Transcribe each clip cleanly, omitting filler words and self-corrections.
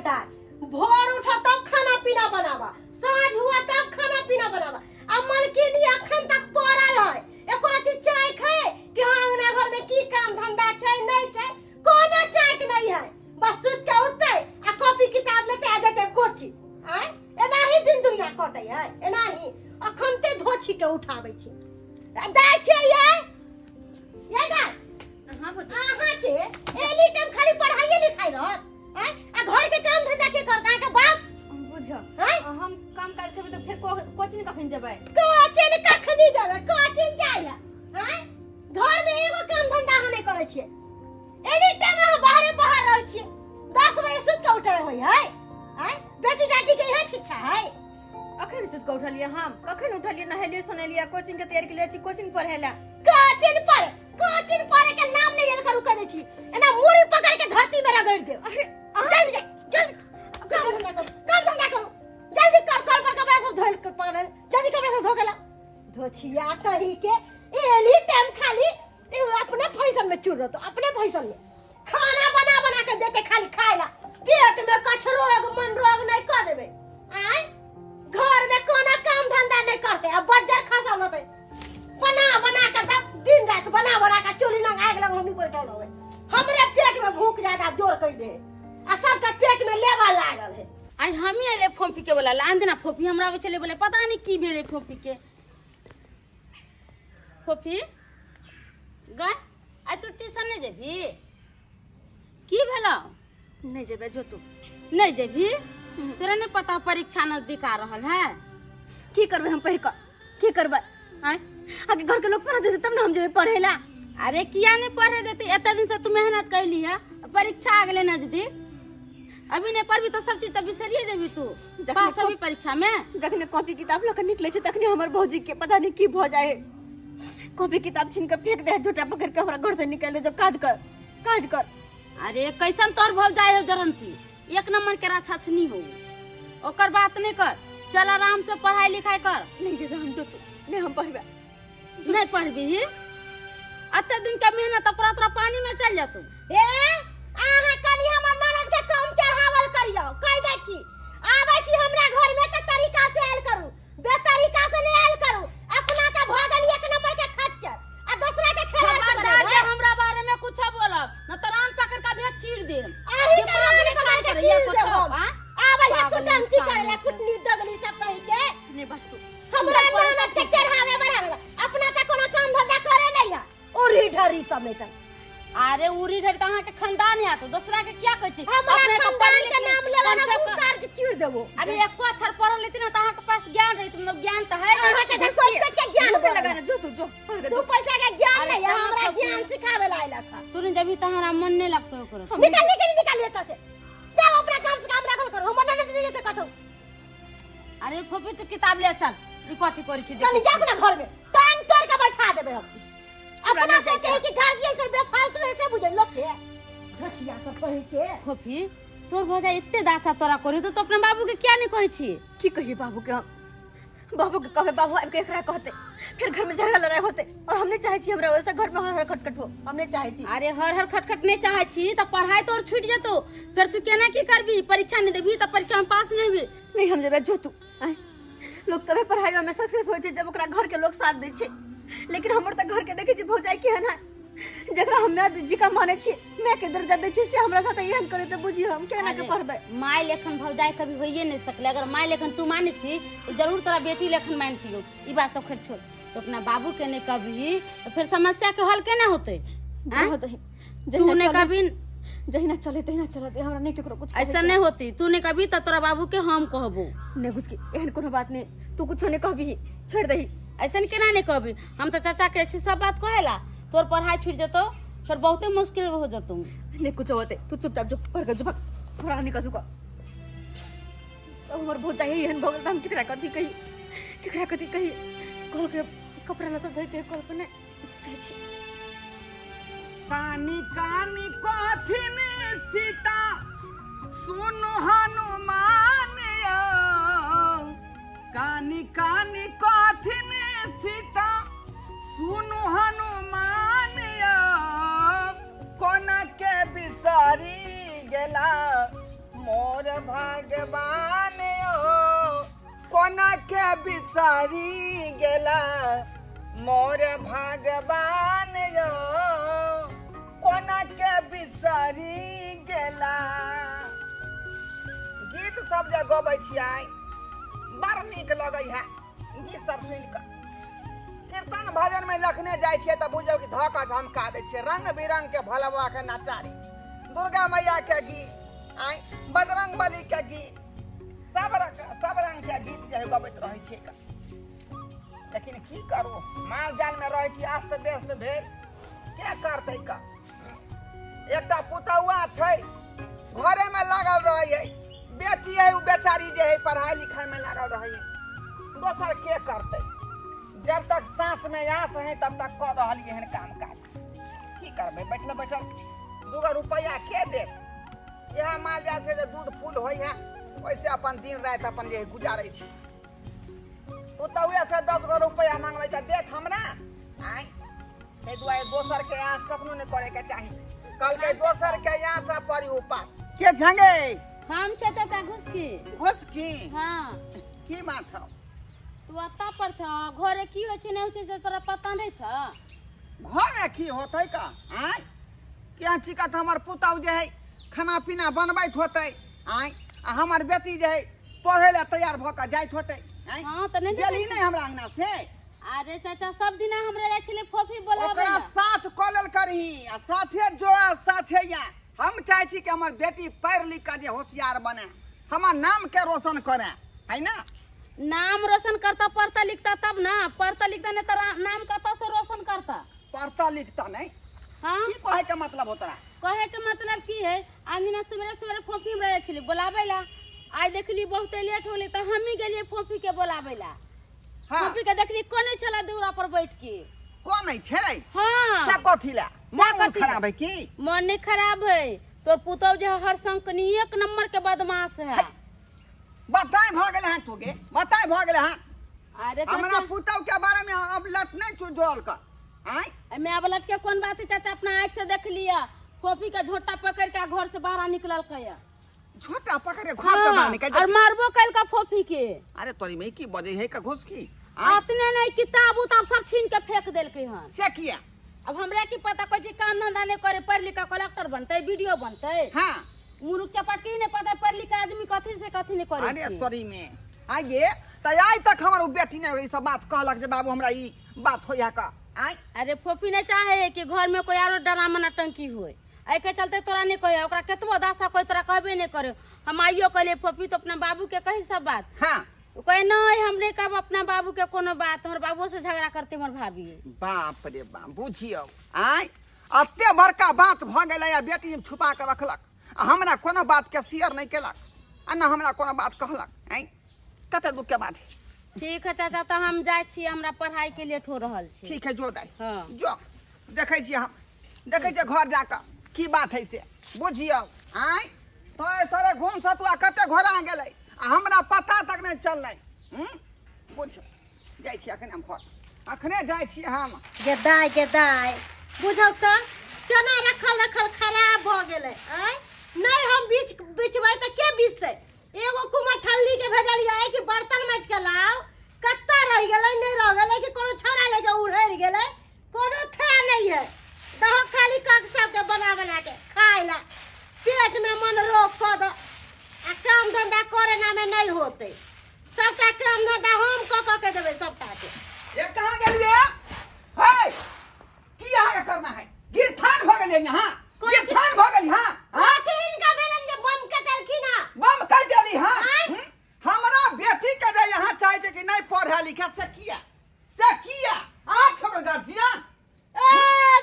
दाय, भोर उठो तब खाना पीना बनावा, साँझ हुआ तब खाना पीना बनावा। आ मलकिनी अखन तक पड़ल है, एको रत्ती चाय खाए कि हाँ अंगना घर में की काम धंधा छै नहीं छै, कोनो चाय के नहीं है। बस सुत के उठते आ कॉपी किताब लेते आ जेते कोचिंग। आय एनाही दिन दुनिया कटे है, एनाही। अखन ते धोछी के उठाबै छी। दाय छियै ये, ये दाय। हाँ भौजी। अहाँ के एनी टाइम खाली पढ़ाइए लिखाई रहत आँय? आ घर के काम धंधा के करत अहाँ के बाप? बुझ आँय? हम काम काज करबै तऽ फेर कोचिंग कखन जेबै? कोचिंग कखनी जेबै? कोचिंग जाइ है आँय? घर में एगो काम धंधा अहाँ नहीं करै छियै, एनी टाइम अहाँ बाहरे बाहर रहै छियै। 10 बजे सुति के उठै होइ है आँय? बेटी डाटी के इहे शिक्षा है? अखन सुति कऽ उठलियै हम, कखन उठलियै, नहेलियै सोनेलियै, कोचिंग के तैयारी के लिए छी, कोचिंग पढ़ै लए। कोचिंग पर कोचिंग पढ़े के नाम नहीं लेल करू, कह दै छी एना मुड़ी पकड़ के धरती में रगड़ देब। अरे जल्दी जा, जल्दी काम धंधा करू, काम धंधा करू जल्दी कर। कल पर कपड़ा सब धोल के पड़ल, जल्दी कपड़ा सब धो गेला। धोछिया कही के एली टाइम खाली ए अपने फैशन में चूर रहतो, अपने फैशन में खाना बना बना के देते खाली खाए ला। पेट में कछ रोग मन रोग नहीं कर देबे। आय घर में कोनो काम धंधा नहीं करते, अब बज्जर खसल होते, बना बना के सब दिन रात बना बना के चोरी लंग आग लंग हमनी बैठल रहबे। हमरे पेट में भूख ज्यादा जोर कर दे आ सबके पेट में लेवा लागल है। आइ हमही एले फोफी के बोला आन देना। फोफी हमरा आबै छलै बोले, पता नहीं की भेलै फोफी के। फोफी गय, आइ तू ट्यूशन नहीं जेबही? की भेलौ? नहीं जेबै, जो तू। नहीं जेबही? तोरा नहीं पता परीक्षा नजदीक आ रहल है? की करबै हम पढ़ि कऽ, की करबै? आँय, आगे घर के लोग पढ़ा देते तब ना हम जेबै पढ़े ला। अरे किया नहीं पढ़े देते? एते दिन से तू मेहनत कैली है, परीक्षा आ गेलै नजदीक, अभी नहीं पढ़बी तो सब चीज तो बिसरिए जेबी तू। जखने पास होबी परीक्षा में। जखने कॉपी किताब लऽ कऽ निकलै छै तखने हमर भौजी के पता नहीं की भऽ जाए, कॉपी किताब छीन कऽ फेंक दे, झोटा पकड़ के हमरा घर से निकालि दे, जो काज कर, काज कर। अरे कैसन तोर भौजाई हो जरंती, एक नंबर के राक्षसनी हो। ओकर बात नहीं कर, चल आराम से पढ़ाई लिखाई कर। नहीं जेबै हम, जो तू। नहीं हम पढ़बै। नहीं पढ़बी? अते दिन के मेहनत पूरा तोरा पानी में चल जतौ। ए अहाँ कनी हमर ननद के कम चढ़ावल करियौ, कहि दै छी। आबै छी हमरा घर में तऽ तरीका से आयल करू, बेतरीका से नहीं आयल करू। अपना तऽ भऽ गेली एक नंबर के खच्चर आ दोसरा के खेलाड़ के खबरदार बनेबै। जे हमरा बारे में कुछ बोलब न त रान पकड़ के अभी चीर देम। अहीं के दिमाग रान नहीं पकड़ काम के करैया चीर कुछो, देब हम। हाँ? आबै है पागल कुटंती इंसान करे ला, है। कुटनी दगली सब कहि के। नहीं बस तू हमरा ननद के चढ़ावे बढ़ावे ला, अपना तऽ कोनो काम धंधा करे नहीं है, उरी ढरी सब नहीं तऽ। अरे उरी ढरी त अहाँ के खानदान है तो दूसरा के क्या कहै छी? हमरा अपने तो खानदान पढ़ के लिख नाम लेवा कम ना से मुंह कम- कार के चीर देबो। अरे एको अक्षर पढ़ल लेती ना त अहाँ के पास ज्ञान रहित, मतलब ज्ञान त है अहाँ के देखो पेट के ज्ञान मुँह पे बोले। लगा ना, जो तू जो पढ़ के दू जो। पैसा के ज्ञान अरे नहीं है, चलो हमरा फफी। ज्ञान सिखावे ला आइलक है। तू नहीं जबी त हमरा मन नहीं लगतो ओकरो। निकाल निकाल निकाल एतऽ से, जाओ अपना काम से काम राखल करो, हमर ननद नहीं जेतै कतौ। अरे फोफी तू किताब ले चल, ई कथी करै छी? चल जा अपना घर में, टांग तोड़ के बैठा देबै हम। अपना सोचे है कि गार्जियन से बेफालतू ऐसे बुझे लोग के धचिया सब कही के। फोफी तोर भौजाई एते दासा तोरा करी तो अपना बाबू के किया नहीं कहै छी? की कहिए बाबू के हम? बाबू के कहबे, बाबू आबि के एकरा कहते, फिर घर में झगड़ा लड़ाई होते और हम नहीं चाहे छी हमरा वैसा घर में हर हर खटखट हो, हम नहीं चाहे छी। अरे हर हर खटखट नहीं चाहे छी तो पढ़ाई तोर छूट जेतो, फिर तू केना की करबी? परीक्षा नहीं देबी तो परीक्षा में पास नहीं होबी। नहीं हम जेबे, जो तू। आँय, लोग तबे पढ़ाई में सक्सेस होइ छै जब ओकरा घर के लोग साथ दै छै, लेकिन हमर तऽ घर के देखै छी भौजाई केहन है, जकरा हम माय जी का मानै छी, माय के दर्जा दै छी, से हमरा साथ एहन करे तऽ बुझी हम केना के अरे, पढ़बै। माय लेखन भौजाई कभी होइए नहीं सकले। अगर माय लेखन तू मानै छी तो जरूर तोरा बेटी लेखन मानतियो। ई बात सब खैर छोड़, तो अपना बाबू के नहीं कभी तो फिर समस्या के हल केना होते? आँय? रहऽ दही। तू जहिना नहीं चले कभी, जहिना चले तहिना चलत, हमरा नहीं केकरो कुछ ऐसा नहीं होती। तू नहीं कभी तो तोरा बाबू के हम कहबो। नहीं घुसकी, एहन कोनो बात नहीं, तू कुछो नहीं कहबी, छोड़ दही। ऐसा केना नहीं कहबी? हम तो चाचा के अच्छी सब बात कहेला। तोर पढ़ाई छूट जतो फिर बहुते मुश्किल हो जतो। नहीं कुछ होते, तू चुपचाप जो पढ़ के जो भाग, हमरा नहीं कथू का। जब हमर भौजाई एहन भऽ गेल तऽ हम केकरा कथी कही, केकरा कथी कही? कहल के कपड़ा लत्ता धोइते कल के नहि जाइ छी। कानी कानी कहथिन सीता सुनु हनुमान यौ, कानी कानी कहथिन सीता सुनु हनुमान यौ, कोना के बिसरी गेला मोर भगवान ओ कोना के बिसारी गेला मोर भगवान यो कोना के बिसारी गेला। गीत सब जे गबै छियै बड़ नीक लगै है गीत सब सुनि कऽ। कीर्तन भजन में जखने जाइ छियै तऽ बुझियौ कि धऽ कऽ झमका दै छियै रंग बिरंग के भोला बाबा के नचारी, दुर्गा मैया के गीत, आइ बजरंग बली के गीत, सब रंग के गीत जे है गबैत रहै छियै। लेकिन की करू, माल जाल में रहै छी अस्त व्यस्त भेल, के करतै का? एकटा पुतौआ छै घरे में लागल रहै है, बेटी है उ बेचारी जे है पढ़ाई लिखाई में लागल रहै है, दोसर के करतै? जब तक साँस में आस है तब तक कऽ रहलियै हन काम काज। की करबै, बैठल बैठल दूगो रुपैआ के देत? इएह माल जाल छै जे दूध फूल होइ है, ओहिसे अपन दिन राति अपन जे है गुजारै छी। पुतौए से 10 गो रुपैआ मांगबै तऽ देत हमरा? आँय, ताहि दुआरे दोसर के आस कखनो नहि करे के चाही। कहलकै दोसर के आस परी उपास के झंगे। हम छै चाचा घुसकी। घुसकी? हाँ। की बात हौ? तू अत्ता पर छ, घरे की होइ छै नहि होइ छै से तोरा पता नहि छ? घरे की होतै का? आँय, केहन छिका तऽ हमर पुतहु जे है खाना पीना बनबैत होतै, आँय, आ हमर बेटी जे है पढ़ै लए तैयार भऽ कऽ जाइत होतै। आँय, हाँ तऽ नहि गेली नहि हमरा अंगना से? अरे चाचा, सब दिना हमरा जाइ छलै फोफी बोलाबै ओकरा लए। साथ कऽ लेल करही आ साथे जो आ साथे या। हम चाहै छी कि हमर बेटी पढ़ि लिख कऽ जे होशियार बने, हमर नाम के रोशन करे, है ना? नाम रोशन करता पढ़ता लिखता तब ना, पढ़ता लिखता नहीं तो नाम कतऽ से रोशन करता? पढ़ता लिखता नहीं? हाँ। की कहे के मतलब होता? कहे के मतलब की है, आज दिना सवेरे सवेरे फोफी हमरा जाइ छलै बोलाबै ला, आइ देखली बहुते लेट होलै तऽ हमही गेलियै फोफी के बोलाबै ला। हाँ। फोफी के देखली कोने छला दूरा पर बैठ के। कोन है छै? हाँ। से कथी ला? मन कथी ला? खराब है की? मन नहीं खराब है, तोर पुतौ जे हर संग कनी एक नंबर के बदमाश है। बताई भ गेलै हन तोगे, बताई भ गेलै हन। अरे हमरा चाचा, पुतौ के बारे में अब लट नहीं छू जोल कर। आय एमे अब लट के कोन बात है चाचा, अपना आँख से देख लिया फोफी के झोटा पकड़ के घर से बाहर निकलल कया। झोटा पकड़ के घर से बाहर निकल और मारबो कल का फोफी के। अरे तोरी में की बजे है का घुस की? अतने नहीं किताब उताब सब छीन के फेंक देलकै हन। से किया? अब हमरा की पता, कोई चीज काम धंधा नहीं करे, पढ़ लिख के कलेक्टर बनते, वीडियो बनते। हाँ। मुरुख चपाट के नहीं पता पढ़ लिख के आदमी कथी से कथी नहीं करे। अरे तोरी में आइए त आइ तक हमर उ बेटी ने ई सब बात कहलक जे बाबू हमरा ई बात होय है का। आइ अरे फोफी नहीं चाहे है कि घर में कोई आरो डरामा नटंकी होय, एहि के चलते तोरा नहीं कहे। ओकरा केतबो दासा कोई तोरा कहबे नहीं करे। हम आइयो कहलिए फोफी तो अपना बाबू के कही सब बात। हाँ। कहे नहीं हम नहीं कहब अपना बाबू के कोनो बात, हमर बाबू से झगड़ा करते हमर भाभी। बाप रे बाप, बुझियौ आइ एते बड़का बात भ गेलै आ बेटी छुपा के रखलक आ हमरा कोनो बात के शेयर नहीं केलक आ न हमरा कोनो बात कहलक। आइ कते दुख के बात है। ठीक है चाचा, तो हम जाइ छी, हमरा पढ़ाई के लेट हो रहल छै। ठीक है जो दाइ। हाँ। जो देखै छी, हम देखै छियै घर जाकऽ की बात है से बुझियौ। आँय तोरे तोरे घूम सतुआ कते घोड़ा गेलै आ हमरा पता तक नहि चललै। बुझ जाइ छी अखने हम घर, अखने जाइ छी हम। गेदाय गेदाय बुझौ तऽ चना रखल रखल खराब भऽ गेलै। आँय नहि हम बीच बिचबै तऽ के बिचतै? एगो कुमरठल्ली के भेजलियै कि बर्तन माजि के लाउ, कत्ता रहि गेलै नहि रहि गेलै कि कोनो छौड़ा लऽ के उड़ैर गेलै, कोनो था नहीं है। दहो खाली कक सबके बना बना के खाय ला, पेट में मन रोक कऽ दो आ काम धंधा करे ना में नहीं होते। सबटा काम धंधा हम कऽ कऽ के देबै सबटा के। ये कहाँ गेलियै? हे की अहाँ के करना है? गिरफ्तार भऽ गेलियै यहाँ, गिरफ्तार भऽ गेली। हाँ, हाँ? कथी हिनका भेलनि जे बम के देलखिन हँ? बम कर देली। हाँ? हमरा बेटी के जे यहाँ चाहे छै कि नहीं पढ़े लिखे, से किया से किया? अहाँ छोकल गार्जियन। ए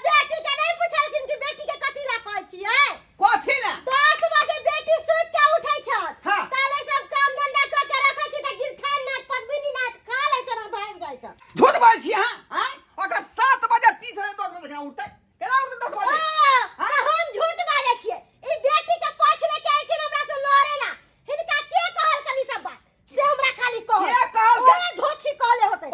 बेटी के नहीं पुछलखिन कि बेटी के कथी ला कहै छियै? कथी ला? 10 बजे बेटी सुति के उठै छल। हाँ। ताले सब काम धंधा कऽ के रखै छी तऽ गिरथान नाच पद्मिनी नाच खा लै छल आ भागि जाइ छल। झूठ बाजै छी अहाँ? आँय, ओकर 7 बजे 30 बजे 10 बजे केना उठतै? केना उठतै 10 बजे? ओ, तऽ हम झूठ बाजै छियै? ई बेटी के पाछ लेके अयखिन हमरा से लड़े ला, हिनका के कहलकनि ई सब बात से हमरा खाली कहल। के कहलकै? ओहे धोछी कहले होतै।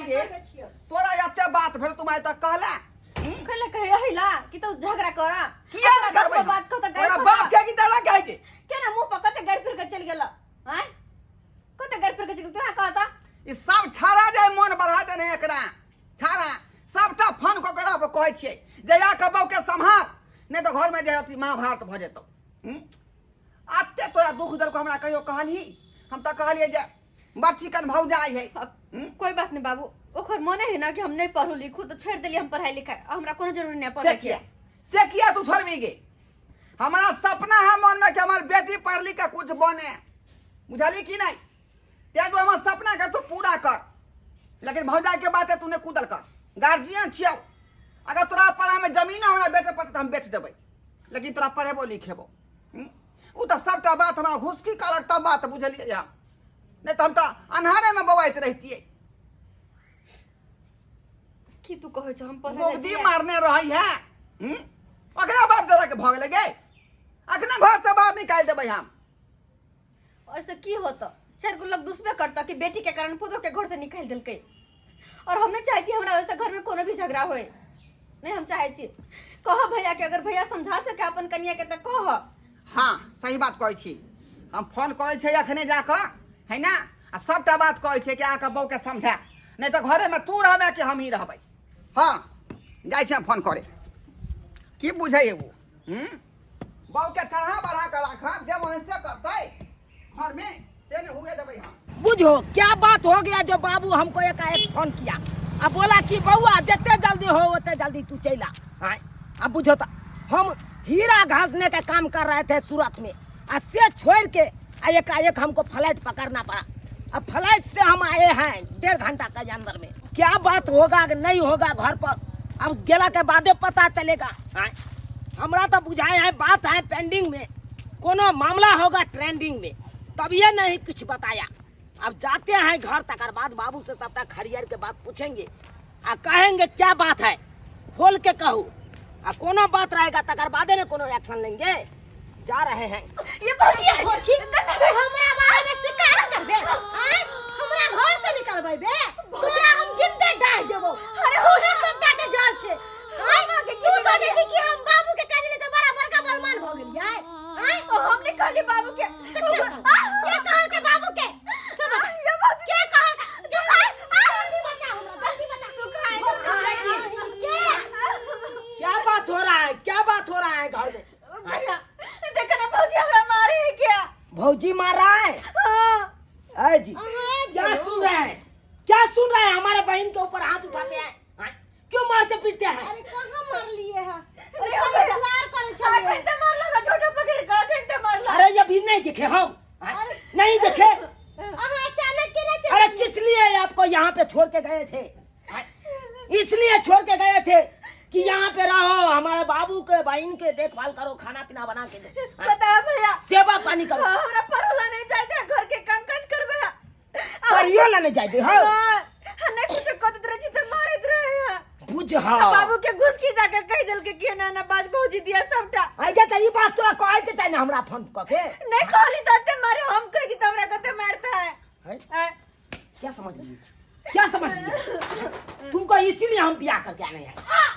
गे तोरा एते बात भेल तू आइ तक कहला कहले कहे अहिला कि तू झगड़ा करा किया ना करबै बात को त तोरा बाप के की दादा के के केना मुंह पर कते गारि फिर के चल गेल आय कते गारि फिर के चल गेल तू यहाँ कहता ई सब छाड़ा जाय मन बढ़ा देने एकरा छाड़ा सबटा फोन कऽ के कहै छियै जे जा कऽ बहू के सम्हार नहि तऽ घरमे जे अथी महाभारत भऽ जेतौ हूँ? अते तोरा दुख देलको हमरा कहियो कहलही हम तऽ कहलियै जे बड़ चिकन भौजाइ है अब कोई बात नहीं बाबू ओकर मने है ना कि हम नहीं पढ़ू लिखू तो छोड़ देलिए हम पढ़ाई लिखाई हमरा कोनो जरूरी नहीं से पढ़े किया से किया तू छोड़बी गे हमारा सपना है मन में कि हमार बेटी पढ़ लिख के कुछ बने बुझली कि नहीं ते जो हमार सपना के तू पूरा कर लेकिन भौजाई के बात है तू ने कूदल कर गार्जियन छियौ अगर तोरा पढ़ा में जमीन हमरा बेचे पड़तै तऽ हम बेच देबै लेकिन तोरा पढ़ेबो लिखेबो हम्म? ओ तऽ सबटा बात हमरा घुसकी कहलक तब बात बुझलियै हम नहि तऽ हम तऽ अन्हारेमे बौआइत रहितियै की तू कहै छ हम पढ़े गोबदी मारने रहै है हम्म? ओकरा बाप दादा के भऽ गेलै गे अखने घर से बाहर निकालि देबै हम ऐसे की होता चार गो लोग दुसबे करता कि बेटी के कारण पुतोह के घर से निकाल देलकै और हम नहीं चाहे छी हमरा वैसे घर में कोनो भी झगड़ा होए नहीं हम चाहे छी कह भैया के अगर भैया समझा सके अपन कनिया के तो कह हाँ सही बात कहै छी हम फोन करै छियै अखने जाकऽ है ना आ सबटा बात कहै छियै कि अहाँके बहूके समझा नहि तऽ घरेमे तू रहबै कि हमही रहबै हाँ जाइ छी हम फोन करे की बुझै ओ हूँ बहूके चढ़ा बढ़ा कऽ राखब जे मन से करतै घरमे से नहि हुए देबै हम बुझो क्या बात हो गया जो बाबू हमको एकाएक फोन किया आ बोला कि बउआ जते जल्दी हो उतने जल्दी तू चल आ आय, अब बुझो तो हम हीरा घासने का काम कर रहे थे सूरत में आ से छोड़ के आ एकाएक हमको फ्लाइट पकड़ना पड़ा अब फ्लाइट से हम आए हैं 1.5 घंटा के अंदर में क्या बात होगा कि नहीं होगा घर पर अब गेला के बादे पता चलेगा आय, हमरा तो बुझाए है बात है पेंडिंग में कोनो मामला होगा ट्रेंडिंग में तब ये नहीं कुछ बताया अब जाते हैं घर तकर बाद बाबू से सबटा खरियर के बात पूछेंगे आ कहेंगे क्या बात है खोल के कहू आ कोनो बात रहेगा तकर बादे ने कोनो एक्शन लेंगे जा रहे हैं ये भौजी भौजी हमरा बारे में शिकायत करबे आय हमरा घर से निकलबै बे तोरा हम जिंदे डाल देबो अरे ओहे सबटा के जड़ छै आय तू सोचे छी कि हम बाबू के कह देले त बड़ा बड़का बलमान भ गेलियै आय हम नहीं कहली बाबू के के कहल के बाबू के सब बता ये भौजी के कहल तू कह जल्दी बता हमरा जल्दी बता तू काहे के क्या बात हो रहा है क्या बात हो रहा है घर में भैया देखो ना भौजी हमरा मारे है क्या भौजी मार रहा है हाँ अरे जी अहाँ क्या सुन रहे हैं क्या सुन रहे हैं हमारे बहन के ऊपर हाथ उठाते हैं हाँ? क्यों मारते पीटते हैं अरे कहाँ मारलिए है नहीं हो गया। लार करे हाँ, छलिए कैसे मारला हमरा झोटा पकड़ के कैसे मारला अरे ये भी नहीं दिखे हम हाँ? नहीं दिखे अहाँ अचानक केना चलि अरे किस लिए आपको यहाँ पे छोड़ के गए थे हाँ? इसलिए छोड़ के गए थे कि यहाँ पे रहो हमारे बाबू के बहन के देखभाल करो खाना पीना बना के दो हाँ? बता भैया सेवा पानी करो हाँ, हमरा पढ़ला नहीं चाहते घर के काम काज करबे पढ़ियो ला नहीं जाए हो हाँ, नहीं कुछ करत रहे छी त मारत रहे हैं बुझ आ बाबू के घुस की जाके कह देल के कि ना ना बात भौजी दिया सबटा आइ त ई बात तोरा कहे के चाही ना हमरा फोन क के नहीं कहली त मारे हम कह कि हमरा कते मारता है हैं? हैं? क्या समझ लिए क्या समझ लिए तुमको इसीलिए हम ब्याह करके आने हैं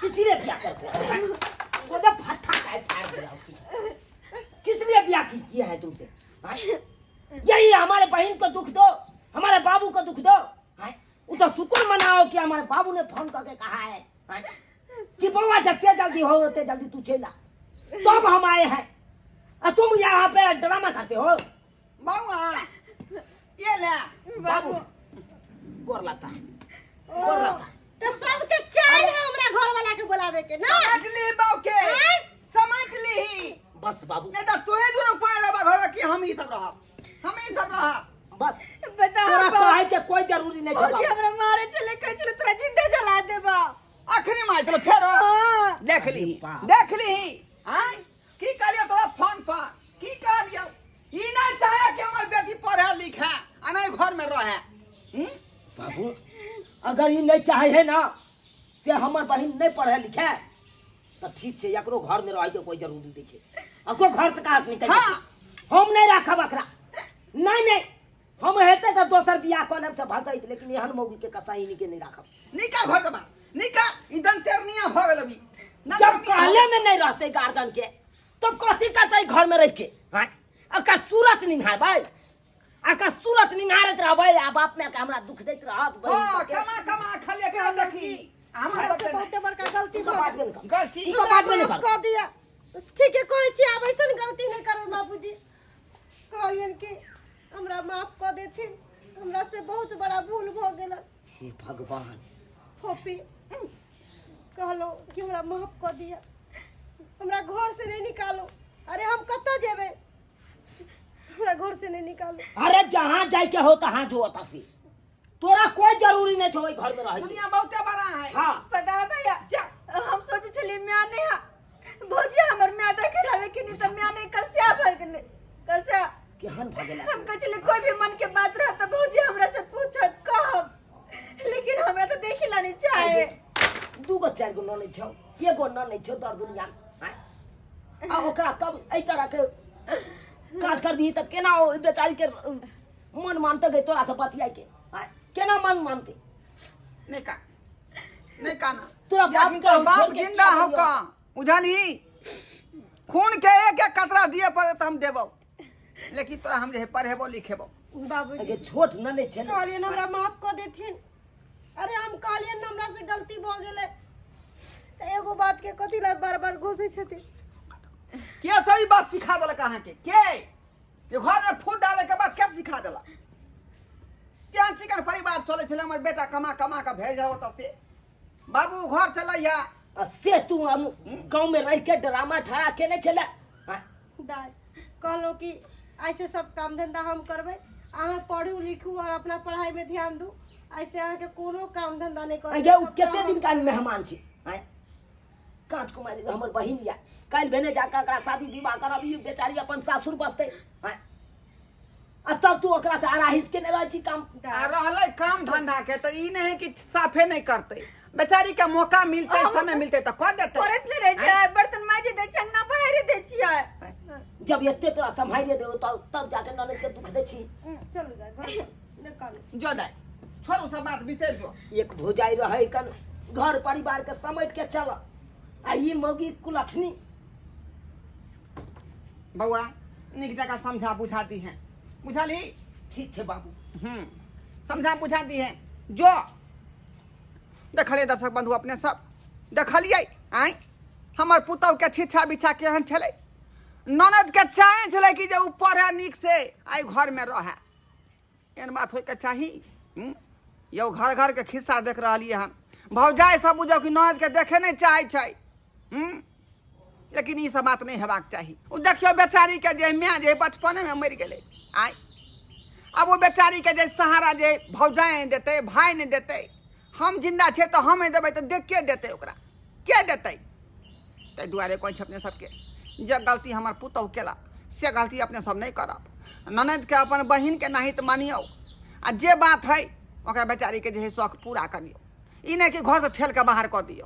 इसीलिए ब्याह करके आए हैं। सोचा फट्टा का फाड़ दिया उसकी। किस लिए ब्याह की किया है तुमसे हैं? यही हमारे बहन को दुख दो हमारे बाबू को दुख दो हैं? वो तो शुक्र मनाओ कि हमारे बाबू ने फोन करके कहा है हैं? कि बउआ जते जल्दी हो उतने जल्दी तू चला तब हम आए हैं और तुम यहाँ पे ड्रामा करते हो बउआ ये ले बाबू गोर लगता है गोर लगता है तो सबके चाल है हमरा घर वाला के बुलावे के ना समझ ली बाऊ के समझ ली बस बाबू नहीं तो तुहे दुनू पाए रहबा घर में कि हम ही सब रहब हम ही सब रहब बस बता तोरा कहे के कोई जरूरी नहीं भौजी छै हमरा मारे चले कह चले तोरा जिंदा जला देबा अखनी मार चलो फेरो हाँ। देख ली अरे बाप। देख ली आय की कहलियो तोरा फोन पर की कहलियो ई नहीं चाहे कि हमर बेटी पढ़े लिखे आ नहीं घर में रहे हम्म? बाबू अगर ई नहीं चाहे है ना से हमर बहिन नहीं पढ़े लिखे तो ठीक छै एकरो घर में रहे के कोई जरूरी नहीं छै एकरो घर से कहाँ निकल हाँ। हम नहीं राखब एकरा नहीं नहीं हम हेतै तऽ दोसर बियाह कऽ लेब से भसैत, लेकिन एहन मौगी के कसाईनी के नहि राखब। निकाल घर से बाहर निकाल, ई दंतेरनिया भऽ गेल अभी। जब कहले में नहीं रहते गार्जियन के तब कथी करते घर में रह के? हाँ, अकर सूरत निहारबै, अकर सूरत निहारैत रहबै आ बाप माय के हमरा दुख दैत रहत। बहिन हाँ, सबके। कमा कमा खाली एकरा देखी हमरा हमरा से सबके बहुते बड़का गलती ई तो भऽ बात गेल। में नहीं कर। गलती ई तो बात में नहीं माफ कर। कऽ दिअ। ठीके कहै छी, आब ऐसन गलती नहि करबै। बाबूजी, कहलियनि कि हमरा माफ कऽ देथिन, हमरा से बहुत बड़ा भूल भऽ गेल। हे भगवान। फोपी, कहलहुँ कि हमरा माफ कऽ दिअ, हमरा घर से नहि निकालू। अरे हम कतऽ जेबै? हमरा घर से नहीं निकालो। अरे जहाँ जाए के हो तहाँ जो, तसी तोरा कोई जरूरी नहीं छो घर में रहे। दुनिया बहुते बड़ा है। हाँ। पता है भैया, जा। हम सोचे छलिए म्या नहीं हा भौजी हमर म्या देखे ला, लेकिन ई त म्या नहीं कस्या भर के नहीं कस्या। केहन भऽ गेला? हम कहै छलिए कोई भी मन के बात रह त भौजी हमरा से पूछत कहब, लेकिन हमरा तो देखे ला नहीं चाहे। दूगो चारि गो ननैद छौ, एगो ननैद छौ दर दुनिया आँय? आ ओकरा तब एहि तरह के काज करबही तऽ केना ओ बेचारी के मन मानते गई तोरा से बतियाई के आँय? केना मन मानते? नहीं का नहीं का ना। तोरा बाप या के हम बाप छोड़ के जिंदा किया हो का बुझलही, खून के एक एक कतरा दिए पड़े तऽ हम देबौ, लेकिन तोरा हम जे है पढ़ेबो लिखेबो। बाबूजी, अगे छोट ननैद छै ने। कहलियनि हमरा माफ कऽ देथिन। अरे हम कहलियनि हमरा से गलती भऽ गेलै, तऽ एगो बात के कथी लए बार बार घोसै छथिन? के सही बात सिखा देलक अहाँके? के ये घर में फूट डाले के बाद के सिखा देलक? केहन चिकन परिवार चलै छलै हमर बेटा कमा कमा के भेज ओतऽ से बाबू घर चलैया। आ से तू हम गाँव में रह के ड्रामा ठड़ा केने छले? आँय? दाय, कहलहुँ कि ऐसे सब काम धंधा हम करबै, अहाँ पढ़ू लिखू और अपना पढ़ाई में ध्यान दू। ऐसे अहाँके कोनो काम धंधा नहीं करबै। आँय, उ कते दिन का मेहमान छी? आँय, काँच कुमारी हमर बहिन या काल्हि भेने जाके एकरा शादी विवाह करब, ई बेचारी अपन सासुर बसतै। आँय, आ तब तू ओकरा से आराहिस केने रहै छी काम? आ रहलै काम धंधा के तऽ ई नहीं कि साफे नहीं करतै, बेचारी के मौका मिलतै समय मिलतै तऽ कऽ देतै। करैत नहि रहै छै, बर्तन माजि दै छै, अंगना बहारि दै छियै। जब एते तोरा सम्हारि देबो तब तब जाके ननद के दुख दै छी। चलू दाय, घर नहि कानू। जो दाइ, छोड़ू सब बात, बिसरि जो। एक भौजाई रहै कन घर परिवार के समेट के चल, आ ई मौगी कुलक्षणी। बौआ, नीक जकाँ समझा बुझा दी है, बुझलही? ठीक छै बाबू। समझा बुझा दी है जो। देखलियै दर्शक बंधु, अपने सब देखलियै आँय, हमर पुतहुके छिछा बिछा केहन छलै। ननदके चाहे छलै कि जे ओ पढ़ै नीक से आइ घरमे रहै, एहन बात होइके चाही? यौ, घर घरके खिस्सा देख रहलियै हन। भौजाइ सब बुझौ कि ननदके देखे नहि चाहै छै। लेकिन ई सब बात नहि हेबाक चाही। ओ देखियौ बेचारीके जे माय जे बचपनेमे मरि गेलै आइ, आब ओ बेचारीके जे सहारा जे भौजाइ नहि देतै, भाय नहि देतै, हम जिन्दा छियै तऽ हम नहि देबै तऽ देख के देतै ओकरा, के देतै? ताहि दुआरे कहै छै अपने सबके, जे गलती हमर पुतहु केलक से गलती अपने सब नहि करब। ननदिके अपन बहिनके नाहित मानियौ आ जे बात हइ ओकरा बेचारीके जे हइ शौक पूरा करियौ, ई नहि कि घरसँ ठेल कऽ बाहर कऽ दियौ।